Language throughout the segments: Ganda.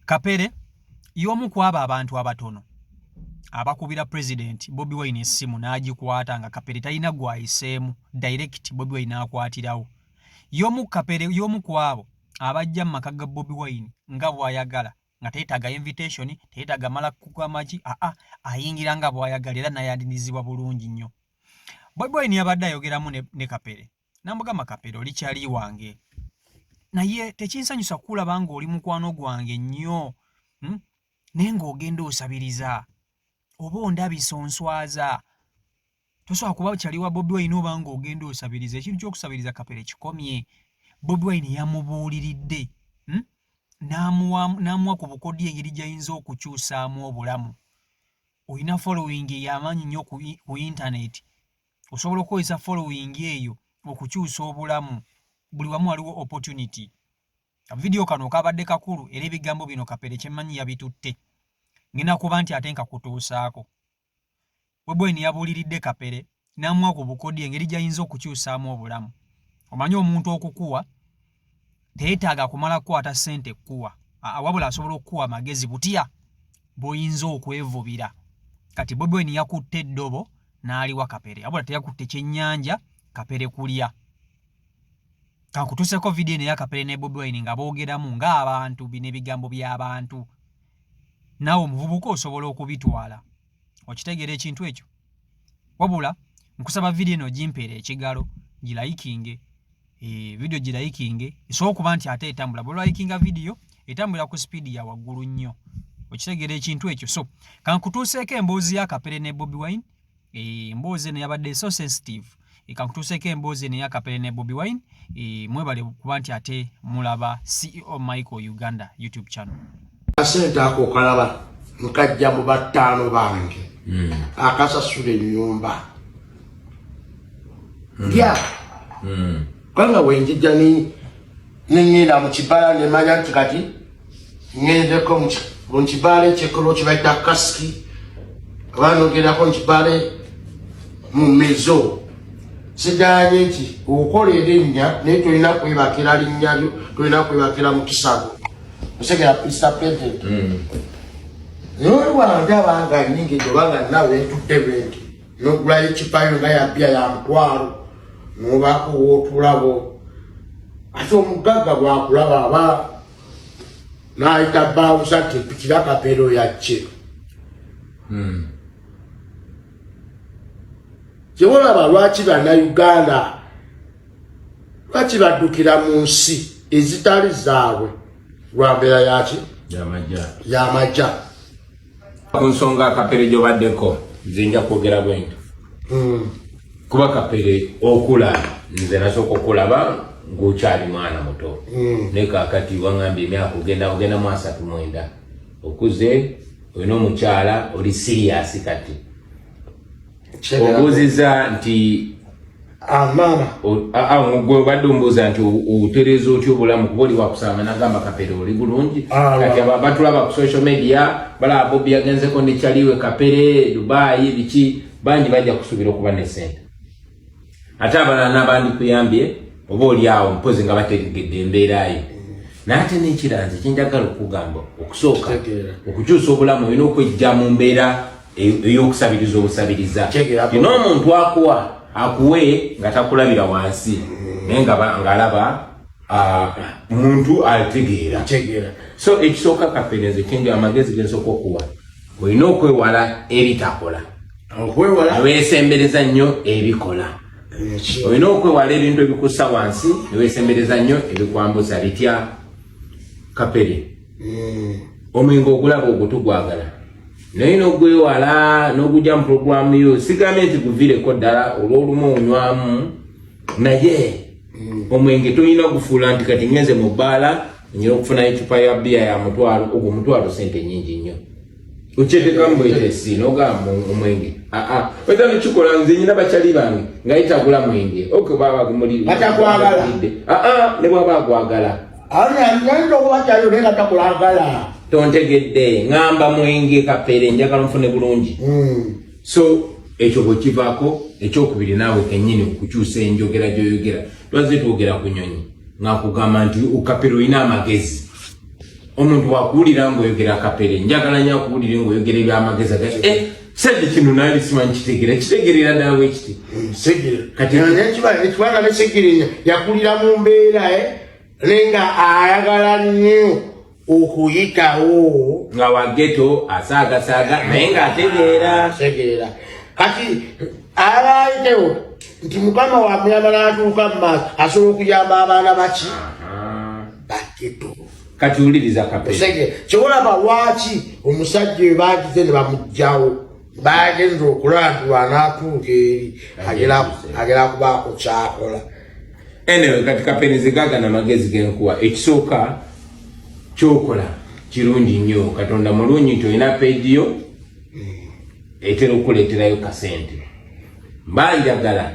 Kapere y'omu ku abo abantu abatono abakubira Pulezidenti Bobi Wine essimu n'agikwata nga Kapere talina gw'ayiseemu, direct Bobi Wine n'akwatirawo. Y'omu Kapere y'omu ku abo abajja mu maka ga Bobi Wine nga bw'ayagala nga teyetaaga invitation, teyetaaga mala kugamba ki, aa ayingira nga bw'ayagala era n'ayanirizibwa bulungi nnyo. Bobi Wine yabadde ayogeramu ne Kapere namugamba, Kapere, oli kyali wange naye tekinsanyusa kukulaba ng'oli mukwano gwange nnyo, Naye ng'ogenda osabiriza oba ondabisa onswaza. Tosobola kuba kyali wa Bobi Wine oba ng'ogenda osabiriza. Ekintu ky'okusabiriza, Kapere, kikomye. Bobi Wine yamubuuliridde, N'amuwa ku bukodyo engeri gy'ayinza okukyusaamu obulamu. Olina following ey'amaanyi nnyo ku internet, osobola okukozesa following eyo okukyusa obulamu. Buli wamu waliwo opportunity. Vidiyo kano kabadde kakulu era ebigambo bino Kapere kyemmanyi yabitutte, ngenda kuba nti ate nkakutuusaako. Bobi Wine yabuuliridde Kapere n'amuwa ku bukodyo engeri gy'ayinza okukyusaamu obulamu. Omanyi omuntu okukuwa teyeetaaga kumala kukwata ssente kkuwa, wabula asobola okukuwa amagezi butya bw'oyinza okwevubira. Kati Bobi Wine yakutte eddobo n'aliwa Kapere, wabula teyakutte kyennyanja Kapere kulya. Kankutuuseko vidiyo eno eya Kapere ne Bobi Wine nga boogeramu ng'abantu. Bino ebigambo by'abantu, naawe omuvubuka osobola okubitwala okitegeera ekintu ekyo. Wabula nkusaba vidiyo eno ogimpeera ekigalo, gilikinge vidiyo, gilikinge esobola okuba nti ate etambula. Bw'olikinga vidiyo etambulira ku sipiidi ya waggulu nnyo. Okitegeera ekintu ekyo? So kankutuuseeko emboozi ya Kapere ne Bobi Wine. Emboozi eno yabadde so sensitive. Kankutuuseeko emboozi eno eya Kapere ne Bobi Wine. Mwebale kuba nti ate mulaba CEO Michael Uganda YouTube channel. Akasente ako okalaba nkajja mu battaano bange akasasula ennyumba lya kubanga wenjijja neŋŋenda mu kibala nemanya nti kati ŋŋendeko mu kibaala ekyekolo kibaita kasiki oba nogerako mu kibaala mu mezo. Siganye nti okola erinnya, naye tolina kwebakira linnya lyo, tolina kwebakira mukisa gwo. Osegera, Mr President? Naye oli wandaba nga nyingidde oba nga nawe ntudde bwenti, nogulayo ekipayo nga yabya ya mutwalo, nobaako wootulabo, ate omugagga bwakulaba aba n'ayita bouncer nti mpitira Kapere yajje. Kyewolaba lwaki Bannayuganda lwaki baddukira mu nsi ezitali zaabwe? Lwa mbeera yaki? Yamajja. Ku nsonga Kapere gyobaddeko, nze nja kwogera bwento kuba Kapere okula nze nasooka okulaba ng'okyali mwana muto, naye kakati waŋambye emyaka ogenda mu 39, okuze, olina omukyala, oli serious. Kati obuuziza nti maama. Gwe obadde ombuuza nti otereeza otya obulamu kuba oli wakusanga nagamba, Kapere, oli bulungi? Kati abo abatulaba ku social media balaba Bobi yagenzeko ne kyaliwe Kapere Dubai, biki, bangi bajja kusuubira okuba ne sente, ate abalala n'abandikuyambye oba oli awo mpozi nga bategedde embeera yo. Naye ate n'ekiranzi kyenjagala okugamba, okusooka okukyusa obulamu olina okwejja mu mbeera ey'okusabiriza obusabiriza. Tina omuntu akuwa akuwe nga takulabira wansi, naye ng'alaba muntu ategeera. So ekisooka, Kapere, nze kyenja amagezi gensooka okuwa, olina okwewala ebitakola, neweesembereza nnyo ebikola. Olina okwewala ebintu ebikussa wansi, neweesembereza nnyo ebikwambusa. Bitya, Kapere? Omwenge ogulaba ogwo tugwagala, naye n'ogwewala n'ogujja mu puroguramu yo. Sigambye nti guviireko ddala, olw'olumu onywamu, naye omwenge tolina gufuula nti kati ngenze mu bbaala nyina okufunayo ecupa ya bbiya ya mutwalo. Ogwo mutwalo sente nyingi nnyo, okyetekamu bwetesi nogamba omwenge aa oyinza nekikola. Nze nyina bakyali bange nga yetagula mwenge ok baba gumuli aa ne bwaba agwagala. Tontegedde? Ŋŋamba mwenge, Kapere, njagala nfune bulungi. So ekyo bwekivaako, ekyokubiri, naawe kennyini okukyusa enjogera gy'oyogera. Twaze twogera ku nyonyi nga nkugamba nti, Kapere, olina amagezi. Omuntu wakuwulira ng'oyogera Kapere, njagala nnyo akuwulire ng'oyogera ebyamagezi aga sajja kino naali simanyi kitegeera, kitegeerera ddala bwekiti. Kati ekibanga ne Segirinya yakulira mu mbeera naye nga ayagala nnyo okuyitawo nga wa ghetto, asaagasaaga naye ng'ategeera. Ategeera. Kati abayitewo nti Mukama wamuyamba n'atuuka mu maaso, asobola okuyamba abaana baki ba ghetto. Kati wuliriza Kapere. Osege kyolaba lwaki omusajja oyo bagize ne bamugjawo, bagenza okulaba nti lwanaatuuka eri agera kubaako kyakola. Anyway, kati Kapere, nze gaagana amagezi genkuwa. Ekisooka kyokola kirungi nnyo, Katonda mulungi nti olina page yo etera okukuleeterayo kasente. Mba njagala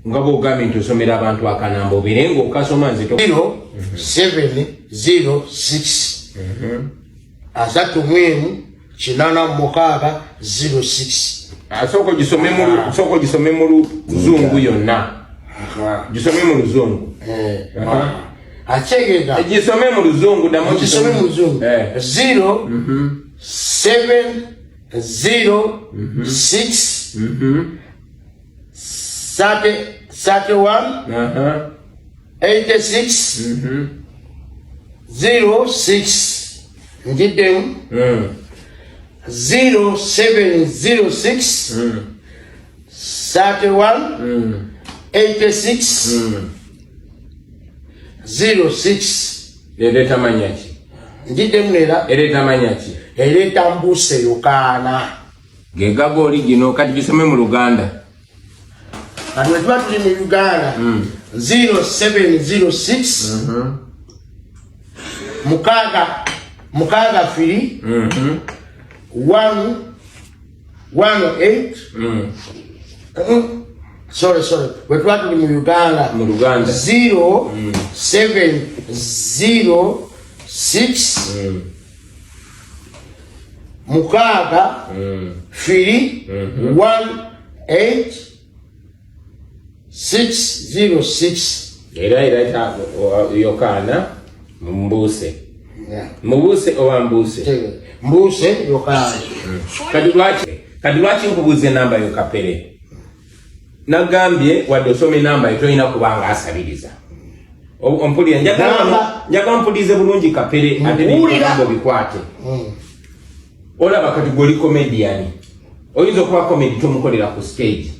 nga bwogambye nti osomera abantu akanamba, obeere ng'okasoma nze 0706 31 86 06. Sooka ogisome mu luzungu yonna, gisome mu luzungu. Akyegenda. Gisome mu luzungu, ddamu. Gisome mu luzungu. 0706 31 86 06. Ngiddemu. 0706 31 86 06. Ereeta manya ki? Ngiddemu era. Ereeta manya ki? Ereeta Mbuuse Yokaana. Gegago oli gino, kati gisome mu Luganda. Kati wetuba tuli mu Uganda, 0706 mukaaga mukaaga 3 1 1 8. Sorry, sorry, wetuba tuli mu Uganda. Mu Luganda. 0 7 0 6 mukaaga 3 1 8 6 0 6. Era ereeta Yokaana Mbuuse. Mubuuse oba Mbuuse? Mbuuse Yokaana. Kati lwaki nkubuuza enamba yo, Kapere? Nagambye wadde osoma enamba yo tolina kubanga asabiriza. Ompulira? Njagala mpulirize bulungi, Kapere, ate nebigambo bikwate. Olaba kati gwe oli comedian, oyinza okuba comedy tomukolera ku stage,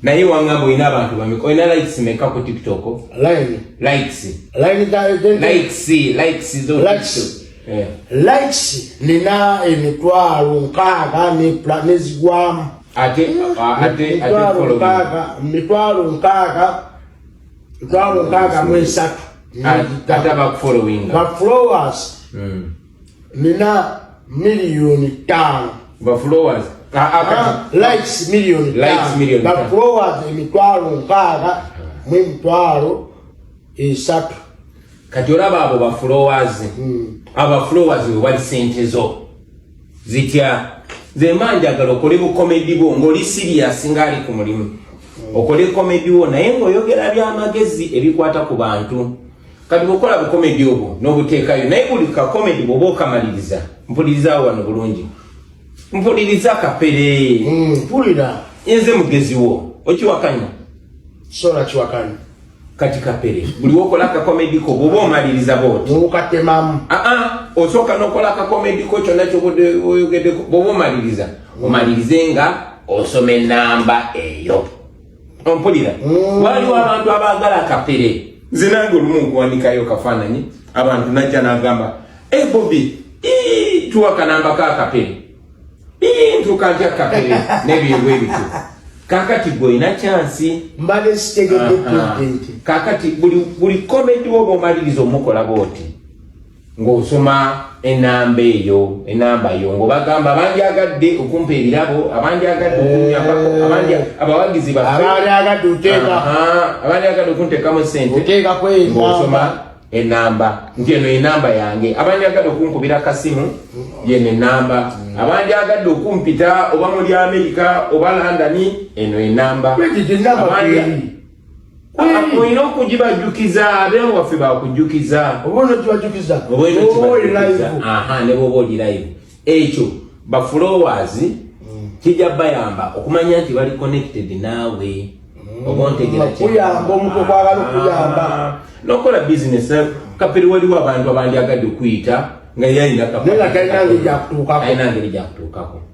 naye wangamba olina abantu bameka, olina likes meka ku TikTok? Line. Likes. Line Likes, likes zo. Likes. Eh. Likes nina 60,000 nezigwamu. Ate Mitwalo following. 60, 60,000, 63,000. Ate abakufollowinga? Ba followers nina 5 million. Ba followers. Ah, likes miliyoni Likes 5. miliyoni Ba 5. followers 603,000. Kati olaba abo ba followers, aba followers we bali sente zo zitya? Nze mba njagala okole bukomedi bwo ng'oli serious, ng'ali ku mulimu, okole komedi wo naye ng'oyogera byamagezi ebikwata ku bantu. Kati bwokola bukomedi obwo n'obuteekayo, naye buli kakomedi bw'oba okamaliriza, mpulirizaawo wano bulungi, mpuliriza, Kapere. Mpulira. Nze mugezi wo, okiwakanya? Sola kiwakanya. Kati Kapere, buli wokola akakomedi ko, bw'oba omaliriza bwoti Mukatemamu. Aa, osooka n'okola akakomedi ko kyonna kyobudde oyogeddeko, bw'oba omaliriza, omalirize nga osoma enamba eyo. Ompulira? Waliwo abantu abaagala Kapere. Nze nange olumu nkuwanikayo kafaananyi, abantu najja n'agamba, "E Bobi, ii, tuwa kanamba ka Kapere. Ii, ntuuka ntya Kapere?" N'ebintu ebityo. Kakati gwe olina chance. Mbadde sitegedde, pulezidenti. Kakati buli komedi woba omaliriza omukola bwoti ng'osoma enamba eyo, enamba yo, ng'obagamba abandyagadde okumpa ebirabo, abandyagadde okunyambako, abandi abawagizi baffe, Abandyagadde oteeka Aha, abandyagadde okunteekamu sente, oteekako ng'osoma enamba. Enamba nti eno enamba yange, abandyagadde okunkubira kasimu yeno enamba, abandyagadde okumpita oba muli Amerika oba London, eno enamba. Pulezidenti, enamba kweri. Olina okugibajjukiza, abewaffe bakujjukiza. Oba onogibajjukiza ne bwoba oli live, ekyo ba followers kijja bayamba okumanya nti bali connected naawe. Oba ontegera? Kuyamba omuntu okwagala okuyamba. Nokola business. Kapere, waliwo abantu abandyagadde okuyita nga yalina Naye nga talina ngeri gyakutuukako. Talina ngeri gyakutuukako.